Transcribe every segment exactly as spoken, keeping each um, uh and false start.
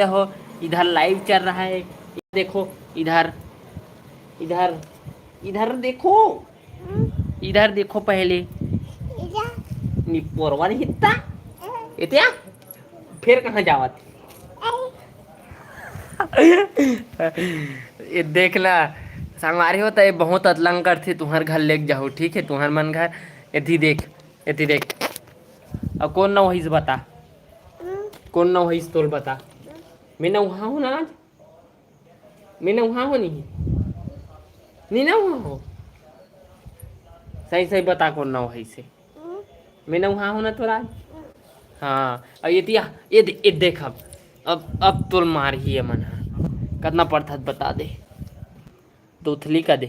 हो, इधर लाइव चल रहा है। देखो इधर, इधर, इधर देखो, इधर देखो पहले। निपोरवा नहीं हित्ता। एतिया फिर कहाँ जावत? ये देख ला संगवारी हो, त ये बहुत अतलंग करथे। तुहर घर लेके जाहू, ठीक है? तुहर मन घर। एती देख, एती देख। अब कौन ना वही से बता, कौन ना वही से तोल बता। मैं ना वहाँ हूँ ना आज, मैं ना वहाँ हूँ नहीं, नहीं ना वहाँ हो। सही सही बता, कौन ना वही से? मैं ना वहाँ हूँ ना तोरा आज। हाँ, अब ये तिया, ये दे-, ये देख अब, अब, अब तोल मार ही है मन हा। कितना पड़थस बता दे, दुथली का दे।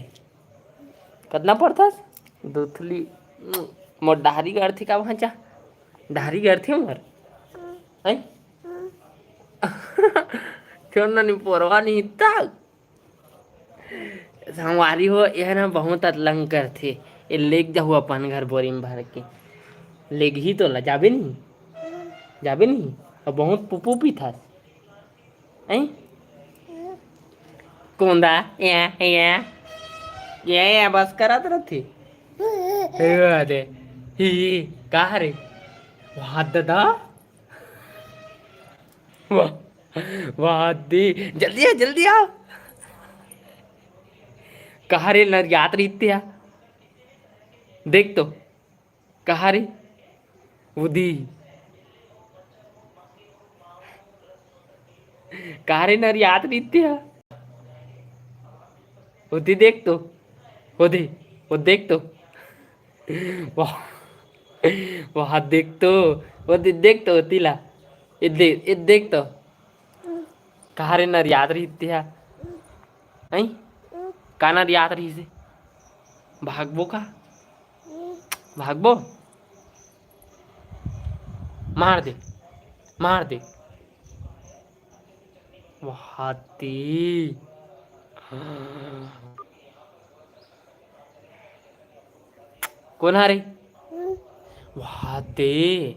कितना पड़थस? दुथली। मोर डहरी गढ़थे का वहाँ जा? डहरी गढ़थे मोर। हैं? छोड़ ना, निपोरवा नहीं तक। संगवारी हो, यह ना बहुत अतलंग करथे। ये लेके जाहू अपन घर बोरी में भर के। लेगही तो ला, जाबे नहीं? जाबे नहीं? अब बहुत पुपू पीथस। हैं? कोंदा, या, या। या, या, बस करत रथे। हे, अरे। ही, ही, का हरे? वाह, दादा। वाह, वाह, दे। जल्दी आ, जल्दी आ। कहाँ रे नरियात रहिते आ? देख तो। कहाँ रे? उदी। कहाँ रे नरियात रहिते आ? उदी देख तो। उदी, वो देख तो। वाह, वाह, देख तो। वो दे-, देख तो, तिला। ये दे-, ये देख तो। कहाँ रे नरियात रहिते आ? हैं? का नरियात रहिसे? भागबो का? भागबो? मार दे, मार दे। वाह, हाथी। कोन हरे? वाह, दे।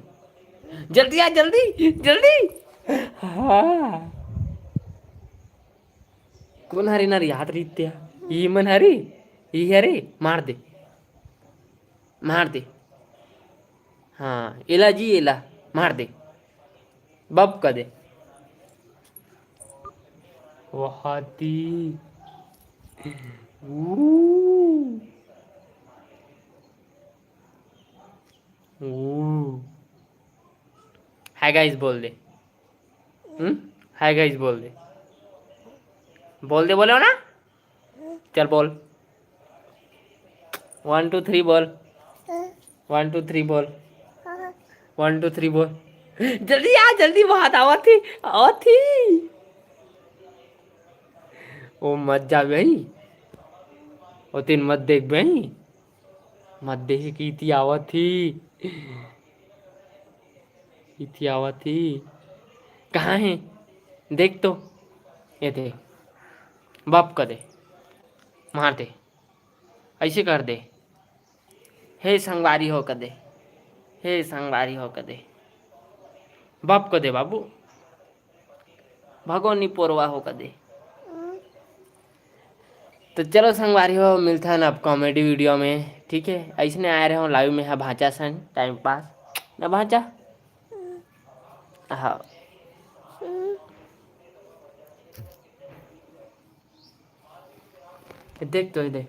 जल्दी आ, जल्दी, जल्दी। हाँ। कोन हरे नरियात रहिते आ? ई मन हरे? ई हरे? मार दे। मार दे। हाँ, एला जी, एला। मार दे। बप कर दे। वहाती। ऊ। ऊ। हाय गाइस बोल दे। हम्म? हाय गाइस बोल दे। बोल दे, बोलो ना। चल बोल। वन, टू, थ्री बोल। वन, टू, थ्री बोल। वन, टू, थ्री बोल। जल्दी आ, जल्दी, बहुत आवत थी, आवत थी। ओ मत जा भाई। ओ तीन मत देख भाई। मत देख कि इति आवत थी। इति आवत थी। कहाँ है? देख तो। ये देख। बप कर दे। मार दे। ऐसे कर दे। हे संगवारी हो कर दे। हे संगवारी हो कर दे। बप कर दे बाबू। भगो निपोरवा हो कर दे। तो चलो संगवारी हो, मिलथन अब कॉमेडी वीडियो में, ठीक है? ऐसने आए रहे हो लाइव में, हा भांचा सन टाइम पास ना भांचा। हाँ। देख तो, ये देख।